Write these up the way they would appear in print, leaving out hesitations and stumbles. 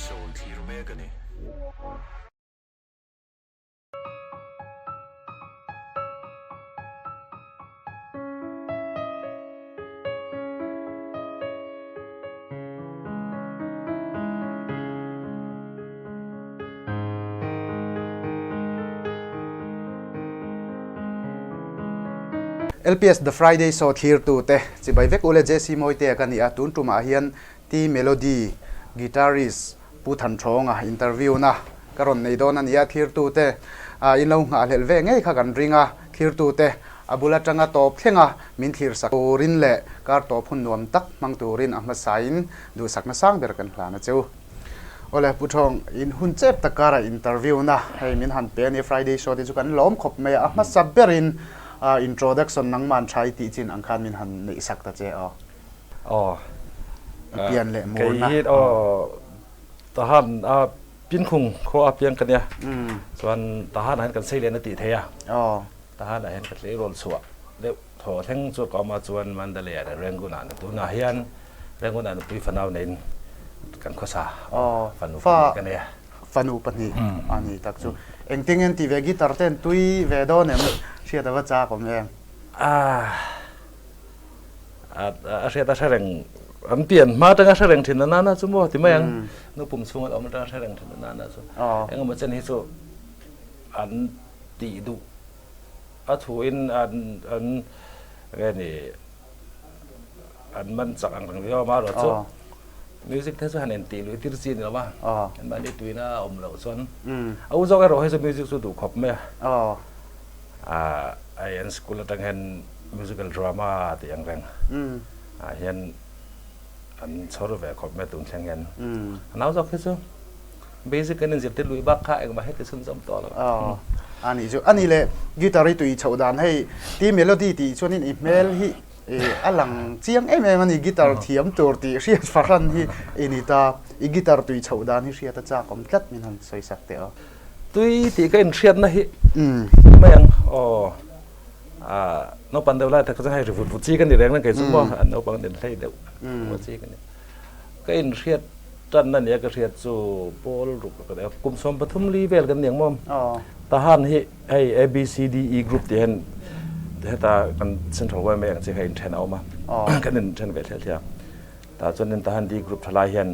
Show in thlir mek a ni. LPS The Friday Show thlirtute chibai vek ule JC Mawitea ka ni a, tun tumah hian T Melody Guitarist Pu Thanṭhawnga interview na ka rawn nei dawn a ni a, thlirtute in lo nghahhlelh ve ngei kha kan ring a, thlirtute a bul atanga tawp thlenga min thlirsak turin leh kar tawp hun nuam tak hmang turin a hmasain duhsakna sang ber kan hlan a cheu. Awle Pu Thawng, in hun chep tak kara interview na hei min han pe a ni, Friday show te chu kan lawm khawp mai a, a hmasa berin introduction nangman tha i tih chin ang khan min han neihsak ta che aw. Aw. I pian leh murna. Kei hi aw tahan a pinkhung khua a piang ka nia. Chuan tahan ah hian kan sei len a tih thei a. Aw. Tahan ah hian ka tleirawl chhuah deuh thaw thleng chu ka awm a chuan Mandalay ah leh Rangoon ah tunah hian Rangoon ah nupui fanau neiin kan khawsa. Aw. Fanu pahnih ka nei a. Fanu pahnih a ni tak chu. Engtin nge an tih ve guitar te an tui ve dawn em? Hriat a va chak awm em? Ah. A hriat a hre reng an pian hma atanga hre reng thin a nana chu maw ti mai ang nu pum chhung an awm atanga hre reng thin a nana chu engemaw chen hi chu an tih duh a thu in an an nge ni an man chak ang reng viau a marawh chu music te chu han intih luih tir chi ni lo va an mahni tuina a awm loh chuan a u zawk erawh hi chu music chu duh khawp mai a Ai an school atang hian musical drama tih ang reng ah hian an chhawr ve khawp mai tun thleng hian. A nau zawk hi chu basic an inzirtir luih bak kha engmah heti chhunzawm tawh lo. Aw a nih chu. A nih leh guitar i tui chhoh dan hei ti melody tih chuanin i hmel hi a lang chiang em em a ni guitar thiam tur tih hriat fahran hi i ni ta. I guitar tui chhoh dan hi hriat a chak awm tlat min han sawi sak teh aw. Tui tih ka inhriatna hi mai ang aw naupang deuh lai tak chuan hei ri vut vut chi ka ni reng reng kei chu maw an naupang den hlei deuh vut chi ka ni. Ka inhriat tanna nia ka hriat chu pawl ruk ka ni a kum 13 li vel kan ni ang maw tahan hi hei A B C D E group tih hian heta kan central yma ang chi kha inthen a awm a kan inthen ve thliah thliah a. Tah chuan tahan D group thalai hian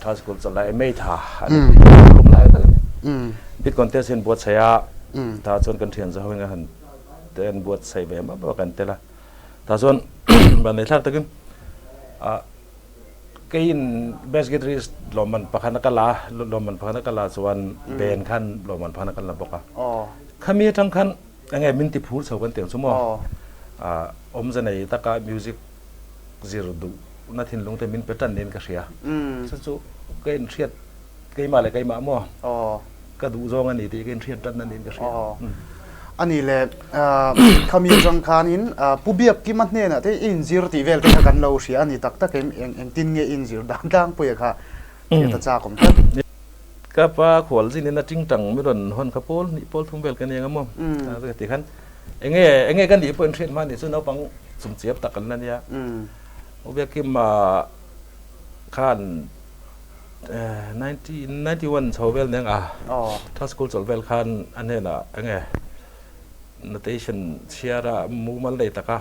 Thai School chawlh lai May tha a ni kum lai tak a ni. Bid contest hi an buatsaih a, tah chuan kan thian zaho in a han te an buatsaih ve map a kan tel a. Tah chuan van nei thlak takin keiin best guitarist lawmman pakhat a kal a, lawmman pakhat a kal a chuan band khan lawmman pakhat a kal la bawk a. Khami atang khan enge min ti phur chho kan ti ang chu maw awmze nei taka music zir duhna thinlung te min pe tan niin ka hria. Chu chu ka inhriat keimah leh keimah maw ka duh zawng a ni tih ka inhriat tanna niin ka hria. A ni le, khami atang khanin Pu Biakkima hnenah te i inzir tih vel te kha kan lo hria a ni tak tak em? Engtin nge i inzir dan tlangpuia kha hriat a chak awm tlat. Ka pa khual zinin a tingtang mi rawn hawn kha pawl hnih pawl thum vel ka ni ang a maw? Ka ti khan enge enge ka nih pawh in hriat hma nih chu naupang chung chiap tak an la nia. U Biakima khan 1991 chho vel nen a tha school chawlh vel khan a hnenah enge notation chhiar a mumal nei tak a.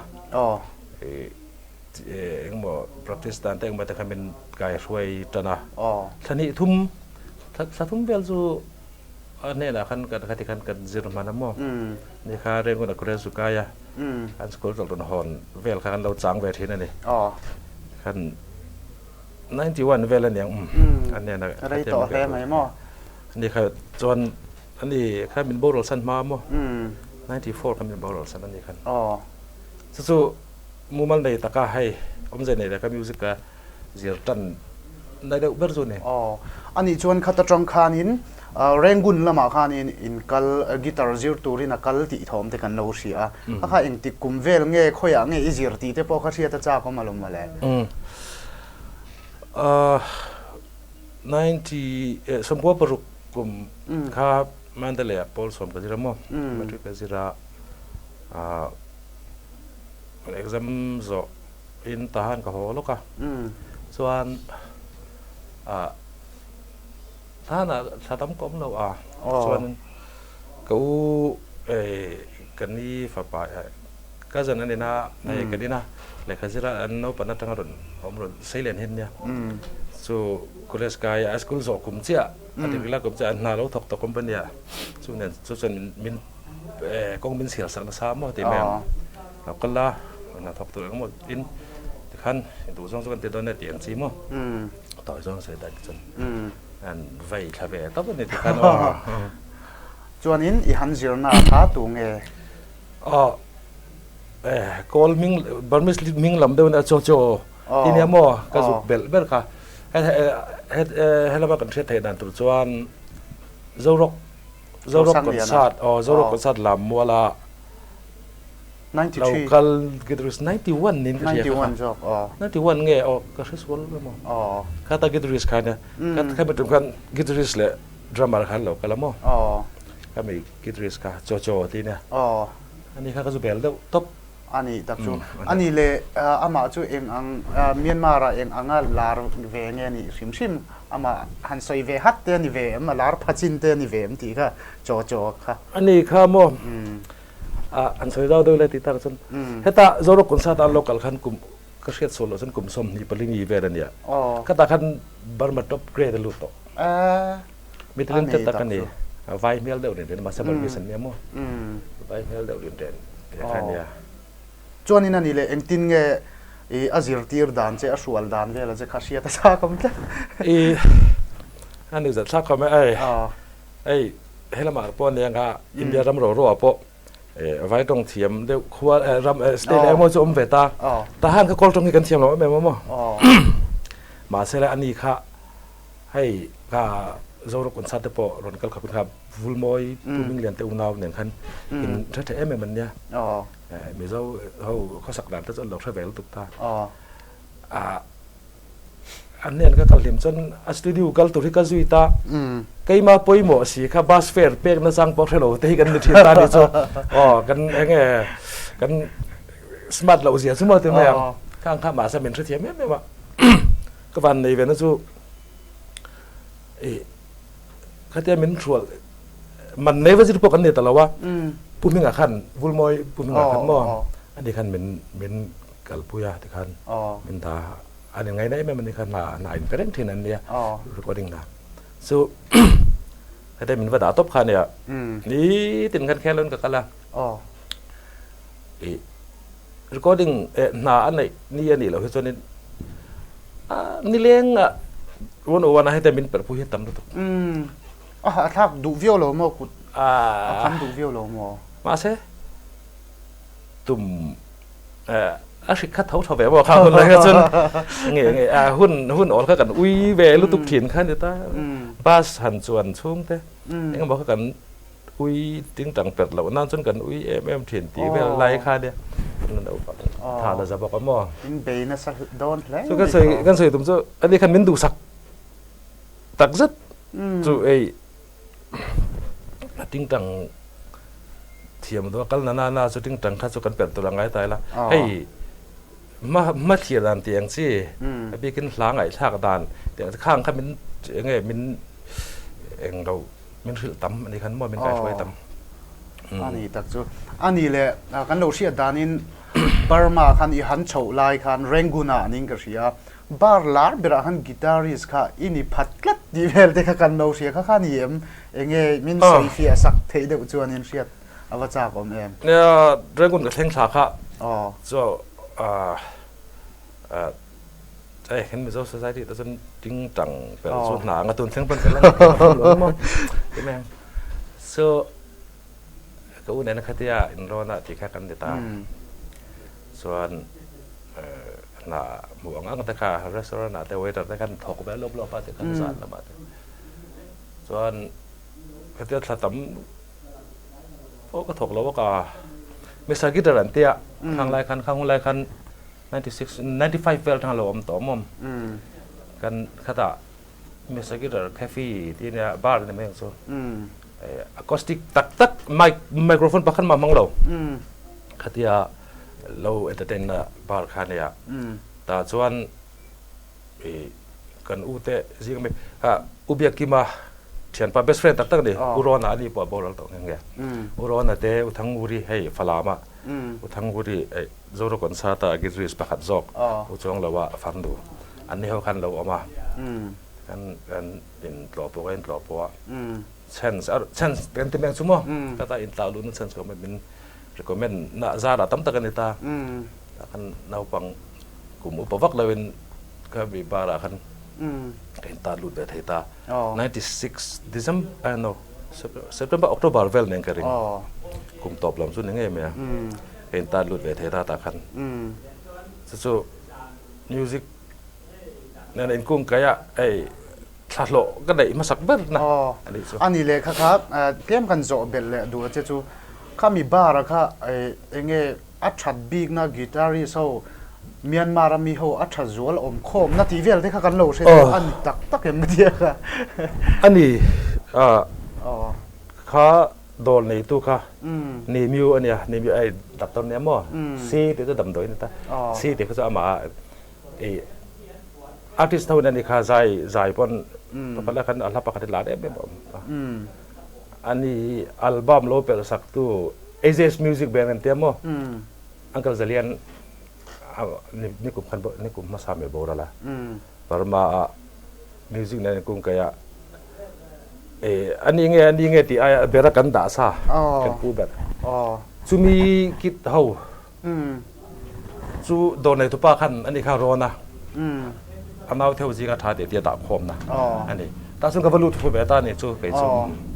Engmaw practice dan te engmaw te kha min kai hruai tan a. Thla hnih thum, thla thum vel chu a hnenah khan kan khati khan kan zir hman a maw. Ni kha Rengun a Korean Sukai a an school chawlh rawn hawn vel kha kan lo chang ve thin a ni. Khan 91 vel a niang a hnenah Rei tawh hle mai maw. Ni kha chuan ani kha min boral san hma maw. 94 kha min boral san a ni khan. Chu chu Mumal nei taka hei awmze nei taka music a zir tan na deuh ber chu a ni. Aw, anih chuan khat atang khanin Rangoon lamah khanin in kal guitar zir turin a kal tih thawm te kan lo hria a, a kha engtik kum vel nge khawiah nge i zir tih te pawh kha hriat a chak awm alawm mawle. Ninety 96 kum kha Mandalay ah pawl sawm ka zir a maw, matric ka zir a. Exam zawh in tahan ka haw lawk a, chuan ah Hlanah thla tam ka awm lo a, chuanin ka u ka ni fapa cousin a nina hei kan ina lehkha zira an naupan atanga rawn awm rawn sei len hin nia. Chu college kai a school zawh kum chiah a degree la kum chiah a hna lo thawk tawh company ah chu nen chu chuan min kawng min chhiar sak nasa maw tih mai ang. Lo kal la hna thawk tur engemaw in tikhan duh zawng chu kan ti dawn nia tih ang chi maw. Tawi zawng sawi dan chuan an vei thla ve tawp a ni tikhan aw. Chuanin i han zirna kha tu nge? Aw eh kawl hming Burmese hming lam deuh nia chaw chaw ti nia maw ka zuk belh ber kha helama kan hriat theih dan tur chuan Zorok Zorok concert aw Zorok concert lam muala Lo kal guitarist 91 niin ka hria kha kha. 91 nge aw ka hre sual emaw. Kha ta guitarist kha nia. Kha mi tum khan guitarist leh drummer khan lo kal a maw. Kha mi guitarist kha Cho Cho ti nia. Ani kha ka zu bel deuh tawp. Ani tak chu. Ani leh amah chu eng ang Myanmar ah eng anga lar ve nge nih hrim hrim amah han sawi ve hat te a ni ve em a lar pha chin te a ni ve em tih kha Cho Cho kha. Ani kha maw. An sawi zau deuh lai tih tak chuan heta Zoram concert a local khan kum ka hriat sual loh chuan kum 24 ni vel a nia. Khatah khan Burma top grade a lut tawh. Mi talented tak a ni. Vai hmel deuh rin ren mahse Burmese an nia maw. Vai hmel deuh rin ren tih kha a nia. Chuanin a ni leh engtin nge i a zirtir dan che a hrual dan vel a che kha hriat a chak awm tlat. I a ni zat thlak khawm e ai. Hei helamah pawh ania nga India ram ro ro ah pawh vai tawng thiam deuh khua ram state emaw chu awm ve ta. Tahan kha kawl tawng hi kan thiam lo em em a maw. Mahse le ani kha hei kha Zoram concert te pawh rawn kal khawpin kha Vulmawi Pu Hminglian te unau nen khan in hre tha em em an nia. Mizo ho khawsak dan te chu an lo hre ve lutuk ta. An nen ka kal hlim chuan a studio kal tur hi ka zui ta. Keima pawimawh si kha bus fare pek nachang pawh hrelo te hi kan ni thin ta ni chu. Aw kan enge kan smart loh zia chu maw ti mai ang. Khang kha mahse min hrethiam em em a. Ka van nei ve na chu i khatia min hrual man nei va zir pawh kan nei ta lo a. Pu Hminga khan Vulmawi Pu Hminga khan maw ani khan min min kalpui a tikhan min ta an in ngaina em em a ni kha hna hna in pe reng thin an nia recording hna chu hete min va dah tawp kha nia nitin khan khel in ka kal a i recording hna a neih ni a nih loh hi chuanin nileng ah one o one ah hete min perh pui hi tam lutuk a thlak duh viau lo maw kut a kham duh viau lo maw mahse tum a hrik kha tho tha ve maw kha hun lai kha chuan nge nge a hun hun awl kha kan ui ve lutuk thin kha ni ta bus han chuan chhung te engemaw kha kan ui ting tang pet loh nan chuan kan ui em em thin tih vel lai kha nia tha la za bawk a maw in bei nasa dawn hle chu kan sawi kan sawi tum chu ani khan min duhsak tak zet chu ei A tingtang thiam deuh a kal na na na chu tingtang kha chu kan perh tur a ngai ta ila. Hei hma hma thlir dan tih ang chi a bikin hla ngaihthlak dan tih ang chi khang kha min eng nge min eng lo min hrilh tam a ni khan maw min kaihruai tam. A ni tak chu. A ni leh kan lo hriat danin Burma khan i han chhoh lai khan Rangoon ah niin ka hria. Bar lar berah khan guitarist kha i ni phat tlat tih vel te kha kan lo hria kha kha ni em? Enge min sawi fiah sak theih deuh chuan in hriat a va chak awm em? Nia, Dragon ka thleng thla kha chu hei kan Mizo society te chuan ting tang pel chu hna anga tun thleng pawn ka la ngaihtuah lo maw ti mai ang. So ka u nena khatia inrawn ah tih kha kan ni ta. Chuan hna hmuh ang ang te kha restaurant ah te waiter te khan thawk ve lawp lawp a ti khan zan lamah te chuan khatia thla tam pawh ka thawk lo a ka Mister Guitar an tia khang lai khan khang hun lai khan 96 95 vel atanga lo awm tawh awm kan khatah Mister Guitar Cafe tih ania bar a ni mai ang chu acoustic tak tak mic microphone pakhat mah hmang lo khatia lo entertain na bar kha ania tah chuan ih kan u te zing ami ah u Biakima. Thianpa best friend tak tak a ni. U Rona a ni pawh a boral tawh nghe nghe. U Rona te U Thanguri hei Falama U Thanguri hei Zoro concert a guitarist pakhat zawk U Chuangloa farnu an ni ho khan lo awm a. Kan kan intlawh pawh kan intlawh pawh a chance a chance kan ti meng chu maw ka ta intlah luhna chance ka awm a min recommend na zarah tam tak a ni ta. Tah khan naupang kum upa vak loin kha mi bar ah khan ka intan lut ve thei ta. 96 December no September October vel nen ka ring kum tawp lam chu ni ngei mai a ka intan lut ve thei ta tah khan chu chu music nen inkung kaih a hei thla hlawh ka neih hmasak ber na a nih chu. A ni leh kha kha tlem kan zawh belh leh duh a che chu khami bar a kha enge A that bikna guitarist ho Myanmar a mi ho a tha zual awm khawm na tih vel te kha kan lo hre deuh a ni tak tak em tia kha. A ni kha dawr neitu kha ni miu a nia ni miu ai doctor nia maw si tih chu damdawi a ni ta si tih kha chu amah i artist ho in a ni kha zai zai pawn pakhat lah khan a hla pakhat hi lar em em a awm a. Ani album lo perh sak tu AJS Music Band an tia maw? Uncle Zalian ni kum khan ni kum hmasa mai boral a. Burma ah music nen kung kai a e ani nge ani nge tih aia bera kan dah sa kan pu ber. Chumi kit ho Chu dawr neitu pa khan ani kha rawn a, a nau theu zinga tha tih tia dah khawm na a ni. Tah chuan ka va lut fu ve ta a ni chu kei chu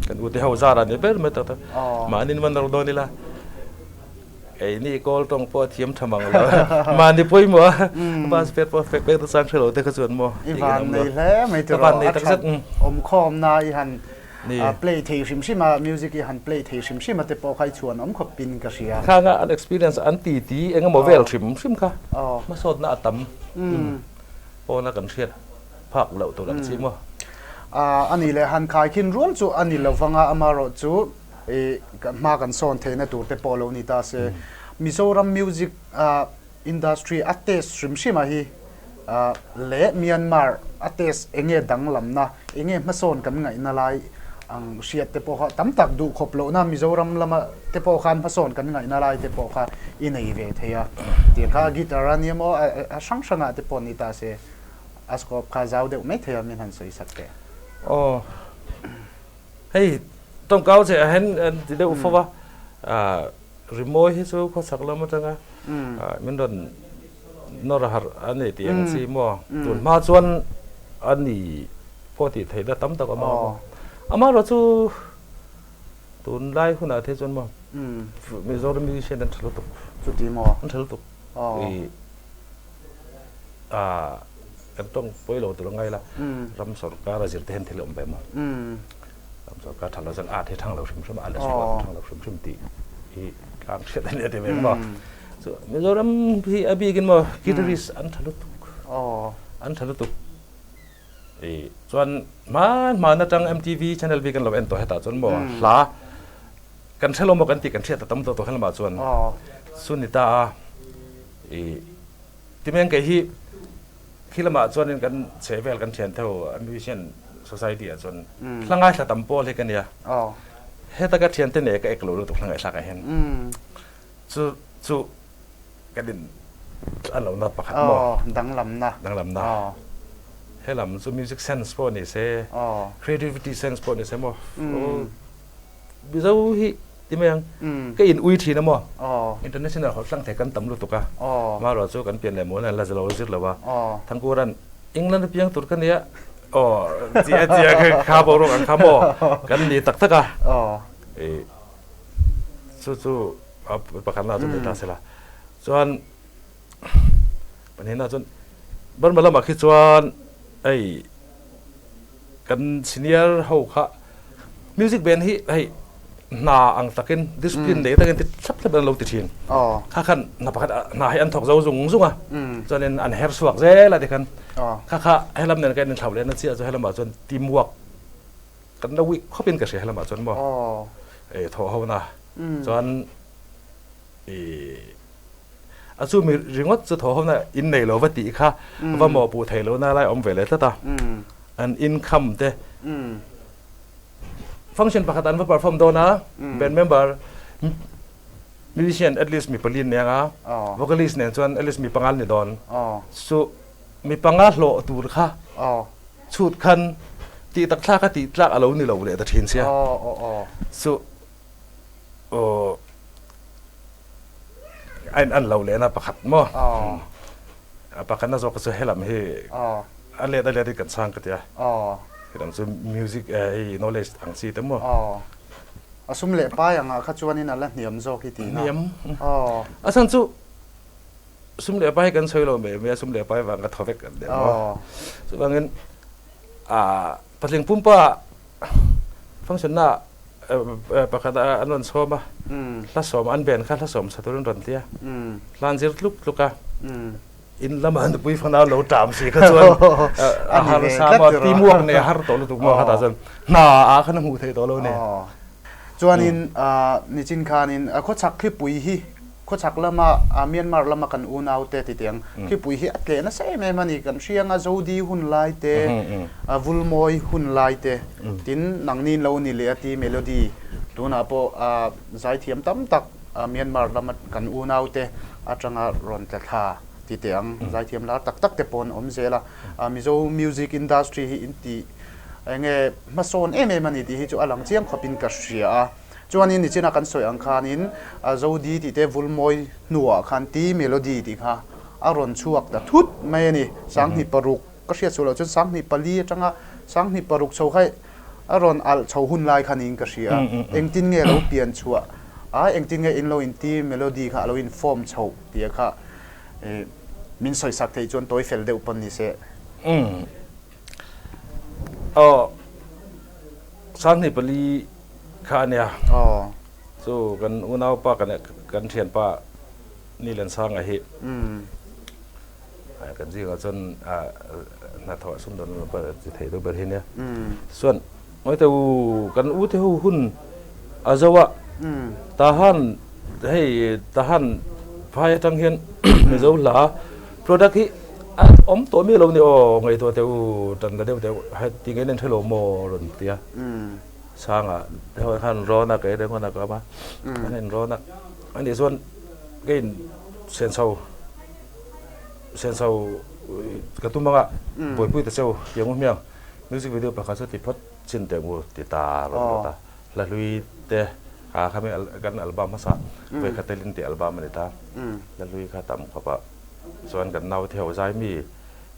kan ute ho zar a ni ber mai tak tak. Mahni in va nawr dawn ila keini kawl tawng pawh a thiam tha mang lo. Mahni pawimawh a bus fare pawh fek pek ta chang hre lo te kha chuan maw. I van nei hle mai tiraw a that awmkhawm na i han Play thei hrim hrim a, music hi han play thei hrim hrim a te pawh kha i chhuan awm khawp in ka hria. Khanga an experience an ti ti eng emaw vel hrim hrim kha hmasawtna a tam pawna kan hriat phak loh tur ang chi maw. A nih leh han khai khin rual chu a ni lovang a, amaherawhchu hma kan sawn theihna tur te pawh lo ni ta se. Mizoram music Industry a test hrim hrim a hi leh Myanmar a test enge danglamna, enge hmasawn kan ngaihna lai ang hriat te pawh kha tam tak duh khawp lohna Mizoram lama te pawh khan hmasawn kan ngaihna lai te pawh kha i nei ve thei a. Tiang kha guitar a nia maw a hrang hrangah te pawh ni ta se a scope kha zau deuh mai thei a min han sawi sak teh. Aw hei tawngkau che ah hian an ti deuh fo va. Rimawi hi chu khawchhak lam atanga min rawn nawr harh a ni tih ang chi maw? Tun hma chuan a ni pawh tih theihna tam tak a awm a maw? Amaherawh chu tunlai hunah te chuan maw Mizoram musician an tha lutuk. Chuti maw? An tha lutuk. Kan tawng pawi lo tur a ngai la, ram sorkar a zir te hian thil a awm ve maw? Ram sorkar tha lo chuan art hi thang lo hrim hrim a, a la chhuah thang lo hrim hrim tih hi tlang hriat a ni a ti ve maw? Chu Mizoram hi a bikin maw guitarist an tha lutuk, an tha lutuk. I chuan hman hman atang MTV channel bik an lo en tawh hetah chuan maw hla kan hre lo maw kan tih kan hriat ta tam tawh tawh helamah chuan chu ni ta a i Timeng kei hi khi lamah chuanin kan chheh vel kan thian theu musician society ah chuan hla ngaithla tam pawl hi ka nia. Heta ka thiante nen ka ek lo lutuk hla ngaihthlak ah hian chu chu kan in a lo na pakhat maw? Danglamna. Danglamna. Helam chu music sense pawh ni se, creativity sense pawh ni se maw? Mizo hi ti mai ang, ka in ui thin a maw? International hawlh tlang thei kan tam lutuk a, amaherawh chu kan pian leh mual an la lo zir lo a, Thangkura'n England a piang tur ka nia aw tia tia kha boruak ang kha maw kan ni tak tak a, chu chu pakhatna chu ni ta sela chuan pahnihna chuan Burma lamah khi chuan hei Kan senior ho kha music band hi hei hna ang takin discipline nei takin ti thlap thlap an lo ti thin. Kha khan hna pakhat hna hi an thawk zo zung zung a. Chuanin an her chhuak zel a tikhan. Kha kha helam nen kan inthlau leh na chiah chu helamah chuan teamwork kan la weak khawpin ka hria helamah chuan maw. Thawh ho na chuan i A chu mi ringawt chu thaw hawna in nei lo va tih kha va mawhpuh thei lohna lai a awm ve leh tlat a. An income te Function pakhat an va perform dawn a, band member, musician at least mi pali an nei ang a, vocalist nen chuan at least mi panga an ni dawn. Chu mi panga hlawh tur kha chhut khan tih tak thlak a tih tlak a lo ni lo leh ta thin sia. Chu a in an lo lehna pakhat maw? A pakhatna zawk chu helam hi a let a let in kan chhang ka ti a. Helam chu music hei knowledge ang chi te maw? A sum leh pai angah kha chuanin a la hniam zawk i tihna. Hniam. A chhan chu sum leh pai kan sawi lo mai mai a, sum leh pai vang ka thaw vek an nia maw? Chuvangin patling pumpa function na pakhat a an rawn chhawm a, hla sawm an ben kha hla sawm sa turin rawn ti a, hla an zir tluk tluk a, in lama nupui fanau lo ṭam si kha chuan a har sa maw teamwork nei a har tawh lutuk maw khatah chuan hna ah khan a hmuh theih tawh lo a ni. Chuanin nichin khanin khawchhak thlipui hi Khawchhak lama Myanmar lama kan unaute ti teh ang, thlipui hi a tleh nasa em em a ni. Kan hrianga Zodi hun lai te, Vulmawi hun lai te, tin nangni lo ni leh a ti Melody tunah pawh zaithiam tam tak Myanmar lama kan unaute atanga rawn tla thla ti teh ang, zaithiam lar tak tak te pawh an awm zel a. Mizo music industry hi inti eng nge hmasawn em em a ni tih hi chu a lang chiang khawpin ka hria a. Chuanin nichina kan sawi ang khanin Zodi tih te Vulmawi hnuah khan T Melody tih kha a rawn chhuak ta thut mai a ni. 2006 ka hriat suh loh chuan 2004 atanga 2006 chho kha a rawn alh chho hun lai kha niin ka hria a. Engtin nge lo pian chhuah a, engtin nge in lo in T Melody kha a lo in form chhoh tih kha min sawisak theih chuan tawi fel deuh pawn ni se. Aw, 2004 kha a nia. Chu kan unaupa kan kan thianpa Nilansanga hi kan zingah chuan hnathawh sumdawn lam pawh ti thei deuh ber hi nia. Chuan ngawi teh u kan u te ho hun a zo a tahan hei tahan phai atang hian Mizo hla product hi a awm tawh miah lo ni aw ngaihtuah teh u tan la deuh deuh hei ti ngei nen hrelo maw rawn ti a. Sanga deuh khan rawn a kei reng a ka awm a an in rawn a ani chuan ka in senso senso ka tum anga buaipui ta cheu tiang u hmiang music video pakhat chu ti phawt chin teh ngu ti ta rawn rawt a hla hlui te a khami kan album hmasa vawikhat telin tih album a ni ta hla hlui kha tam khawp a chuan kan nau theu zai mi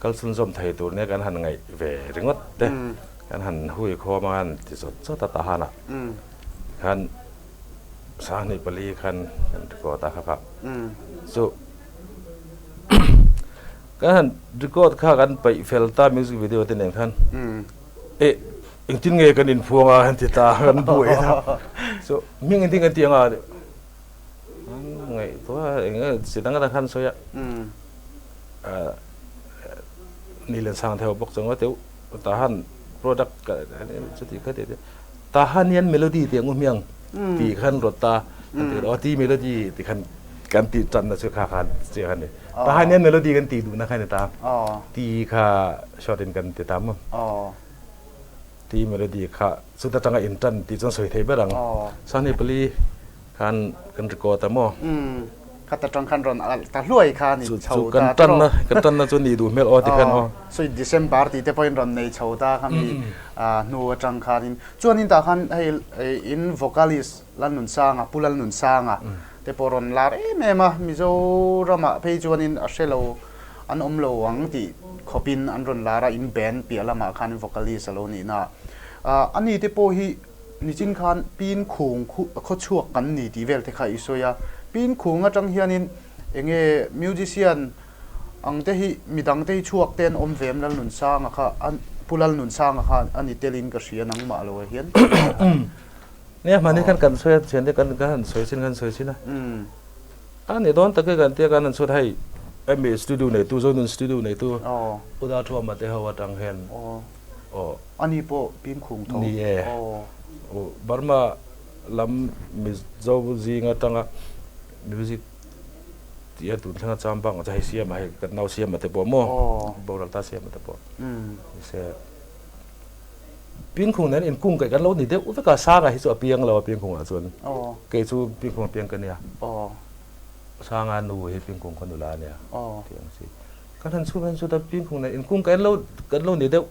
Kal chhunzawm thei tur nia kan han ngaih ve ringawt te kan han hui khawm a kan ti zawt zawt a tahan ah khan 24 khan kan record a kha kha chu kan han record kha kan peih fel ta music video te nen khan eh engtin nge kan inphuang a kan ti ta kan buai ta chu hming engtin kan ti anga an ngaihtuah eng nge chi dang dang khan sawi a. Ni len sang theuh bawk chunga teuh tahan product chuti kha tih tahan hian melody tih ang u hmiang tih khan rawt ta kan ti aw ti melody tih khan kan tih tanna chu kha khan chiah kha ni tahan hian melody kan tih duhna kha ni ta ti kha short in kan ti ta maw ti melody kha chuta tanga in tan tih chuan sawi thei ber ang 24 Khan kan record a maw? Umm, kha ta tang khan rawn alh ta hluai kha ni chho ta. Kan tanna, kan tanna chu ni duh hmel aw ti khan aw. Sui December tih te pawhin rawn nei chho ta kha mi hnu atang khanin. Chuanin tah khan hei in vocalist Lalnunsanga, Pu Lalnunsanga te pawh rawn lar em em a, Mizoramah phei chuanin a hre lo an awm lo ang tih khawpin an rawn lar a, in band piah lamah khan vocalist a lo nihna. Ani te pawh hi Nichin khan Pin Khung khawchhuak kan ni tih vel te kha i sawi a. Pin Khung atang hianin enge musician ang te hi midang te hi chhuak te an awm ve em Lalnunsanga kha Pu Lalnunsanga kha a ni telin ka hria nangmah lo ah hian. Nia hmani khan kan sawi a thian te kan han sawi chin kan sawi chin a. A ni dawn tak e kan tia kan han chhut hei MA studio neitu Zonun studio neitu Pu Darthuama te ho atang hian Aw. Ani pawh Pingkhung tho. Ni e. Aw. Burma lam Mizo zing atanga music tih a tun thlenga cham bak ang chu hei siam a hei kan nau siam a te pawh maw boral ta siam a te pawh ni se. Pingkhung nen inkung kaih kan lo ni deuh vek a, Sanga hi chu a piang lo a Pingkhungah chuan. Kei chu Pingkhung a piang ka nia. Sanga nu hi Pingkhung khaw nula a nia tih ang chi. Kan han chhum han chhut a, Pingkhung nen inkung kaih kan lo ni deuh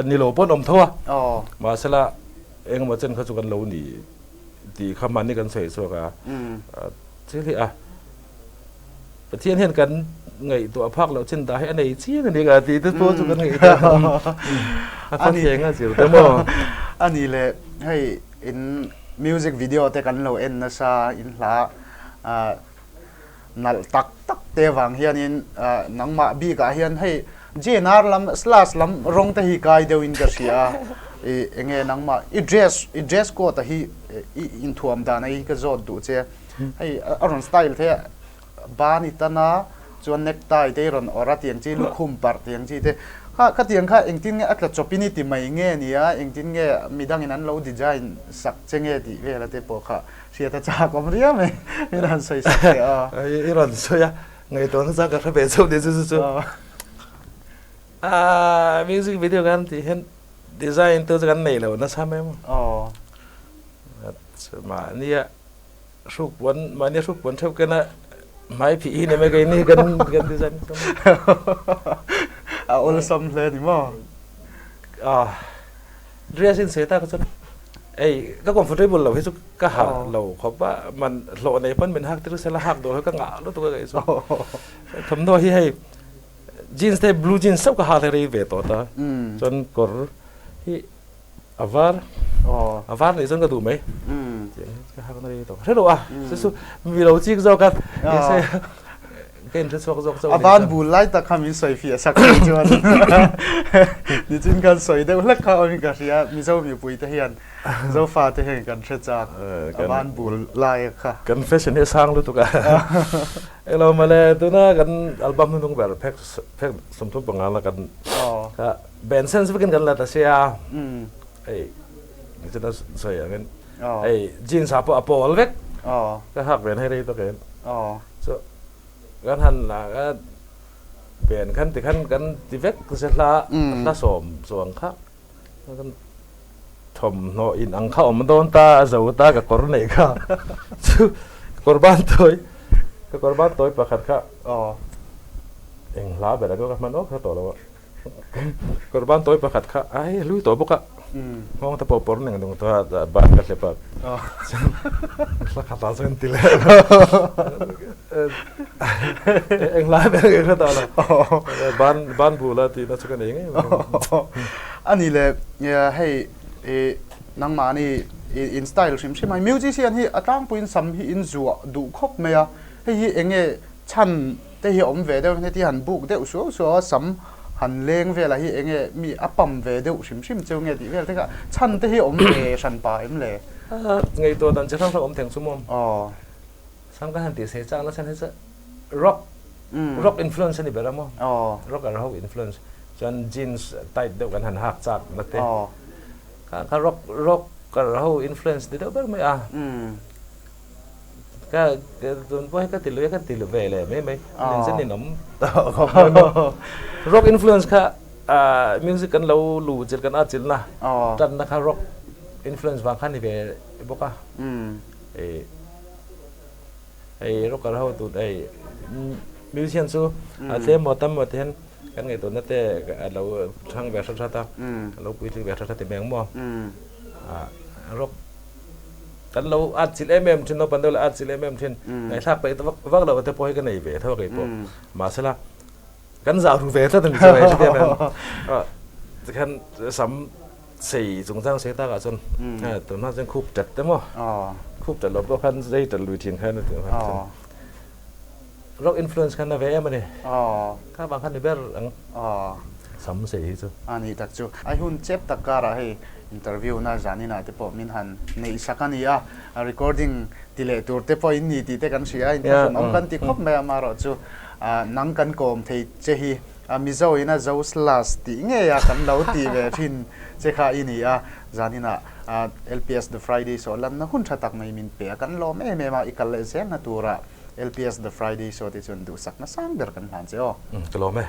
ni lo pawn awm tho a. Mahsela engemaw chen kha chu kan lo ni tih kha hmanni kan sawi chhuak a. Thil hi a. Pathian hian kan ngaihtuah phak loh chin dah hi a nei chiang a ni ka tih te pawh chu kan ngaihtuah a khawthleng a zir te maw. A ni le, hei in music video te kan lo en nasa in hla nalh tak tak te vang hianin nangmah bikah hian hei JNR lam slash lam rawng te hi kai deuh in ka hria a, i enge nangmah i dress i dress code a hi i inthuam dan a hi ka zawt duh che. Hei a rawn style the a ban i tan a chuan neck tie te i rawn awrh a tiang chi lukhum parh tiang chi te kha khatiang kha engtin nge a tla chawp in i ti mai nge nia engtin nge midang in an lo design sak che nge tih vel a te pawh kha hriat a chak awm riau mai min han sawi sak teh a. I rawn sawi a ngaihtuah nasa ka hre ve chauh ni chu chu chu a music video kan tih hian design tu chu kan nei lo nasa mai maw mahnia Hruk puan mahni hruk puan theuh ken a hmai phih hi ni mai kei ni kan kan design chu. A awlsam hle ni maw? Ah dress in sei tak chuan ei ka comfortable lo hi chu ka ha lo khawp a man hlawh nei pawn min hak tir sela hak duh hi ka ngah lutuk a kei chu. Thawmhnaw hi hei jeans te blue jeans chauh ka hak rei ve tawh ta chuan kawr hi A var a var nih chuan ka duh mai. Ka hak na rei tawh. Hre lo a. Chu chu mi lo chik zawk a. Ka in hre chhuak zawk chauh. A van bul lai tak kha min sawi fiah sak thei chuan. Nichin khan sawi deuh hlek kha awmin ka hria. Mizo mipui te hian Zofa te hian kan hre chak. A van bul lai kha. Kan fashion hi a sang lutuk a. Englo mawle tuna kan album hnung ber phek phek 35 la kan kha Ben sen vekin kan la ta sia hei nichina sawi angin hei jeans ah pawh a pawl vek ka hak ven hei rei tawk em chu kan han la ka ben khan ti khan kan ti vek se hla hla sawm chuang kha kan thawmhnaw in ang kha awm dawn ta a zo ta ka kawr neih kha chu kawr ban tawi ka kawr ban tawi pakhat kha eng hla ber a ka hman awk kha tawh lo a. Kawrban tawi pakhat kha ai a hlui tawh bawk a, nghawng te pawh pawr neng nung tawh a ban ka hlep a, hla khat ah chuan ti leh eng lai ber ka hre tawh lo, ban ban bul a tihna chu ka nei ngei mai. A ni le hei i nangmahni in style hrim hrim a, musician hi a tlangpuiin sam hi in zuah duh khawp mai a, hei hi eng nge chhan Te hi a awm ve deuh heti han buk deuh suau suau a, sam han leng velah hi enge mi a pam ve deuh hrim hrim cheu nge tih vel te kha chhan te hi a awm ve hran pa em le? Ngaihtuah dan chi hrang hrang awm theng chu maw? Aw. Sam kan han tih sei chak nasa hi chu rock rock influence a ni ber a maw? Aw. Rock and roll influence chuan jeans tight deuh kan han hak chak na te. Aw. Kha kha rock rock and roll influence ni deuh ber mai a. Ka tun pawh hi ka ti lui a ka ti ve leh mai mai nin zen in awm tawh khawp mai maw. Rock influence kha music kan lo luh chilh kan at chilh na tan na kha rock influence vang kha ni ve bawk a. Hei rocker ho tun hei musician chu a tlem maw tam maw ti hian kan ngaihtuahna te a lo thang ve hrat hrat a, a lo puitling ve hrat hrat ti mai ang maw. Rock Kan lo at chilh em em thin, naupang deuh lah at chilh em em thin. Ngaihthlak peih vak vak loh te pawh hi ka nei ve tho a kei pawh. Mahsela kan zah ru ve tlat a ni chu hei hriat em. Tikhan sam sei chungchang sei takah chuan tunhma chuan khup tat te maw khup tat loh pawh khan zai tat lui thin khan a tih khan rock influence khan a ve em a ni. Kha vang khan ni ber ang sam sei hi chu. A nih tak chu. A hun chep tak karah hei Interview na zaninah te pawh min han neih sak a ni a, recording ti leh tur te pawh in ni tih te kan hria a, inthlahrun awm kan ti khawp mai a, amaherawh chu nang kan kawm thei che hi Mizo ina Zo Slash tih ngei a kan lo ti ve thin che kha i ni a, zaninah LPS The Friday Show lanna hun tha tak mai min pe a, kan lawm em em a, i kal leh zelna turah LPS The Friday Show te chuan duhsakna sang ber kan hlan che aw. Ka lawm e.